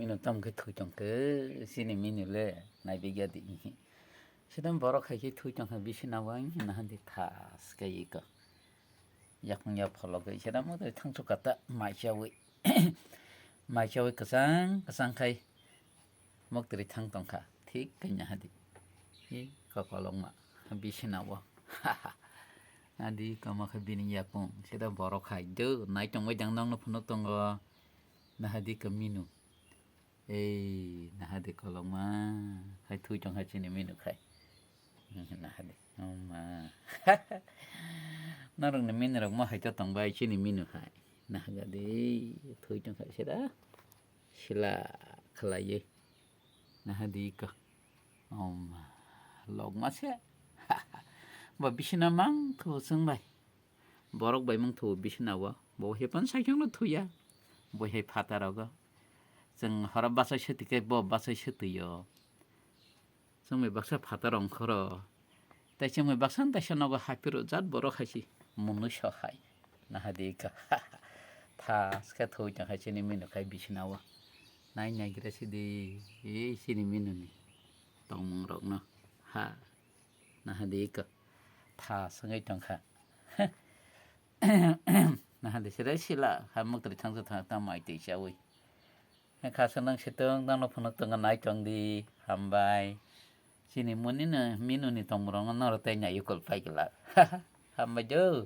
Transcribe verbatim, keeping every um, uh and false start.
Minu tam khe thui tong khe, chini minu le nai bigya di. Sedam borok hai khe thui tong kha, bisi na wang hina handi thas khe iko. Yakung ya pholok khe sedam mo tei thang chu kata mai chawi. Mai chawi kwchang kwchang khai mok teri thang tong kha. Thik kanya hadi. I kokolok ma bisi na wo. Adi kama khe bini yakung. Sedam borok hai do nai tong bai dang nang no phunuk tongo. Na hadi ka minu. Ei, naha de kolokma. Khai thui tong kha chini minu khai. Naha de. Oma. Norok ni minu rok mo hai to tong bai chini minu hai. Naha ga de thui tong kha sida. Sila khlai ye. Naha de ka. Oma. Lokma se. Ba bisina mang thu sung bai. Borok bai mung thu bisina wo. Bo hepan sai khang no thuya. Bo hai phata rogo. Chwng horo bachai sati khe bo bachai sati yo. Chwngmwi baksa phatar ongkhoro. Tei chwngmwi baksa taisa nogo hapiro jat borok hai si mwnwi so hai. Naha di ka. Thas khe thui tong hai chini minu khai bisina wo. Nai nai gira si di. Ei chini minu ni tongmung rok no. Ha. Naha di ka. Thas wngwi tong kha. Naha di sira sila. Ha muk tari thang sa thang ta mai tei chawi. Khasonang sitwng tangno phunuk tongo nai tong di, hambai. Chini muni no minu ni tongmorok no noro tei nai ukol pai glak. Hambai do.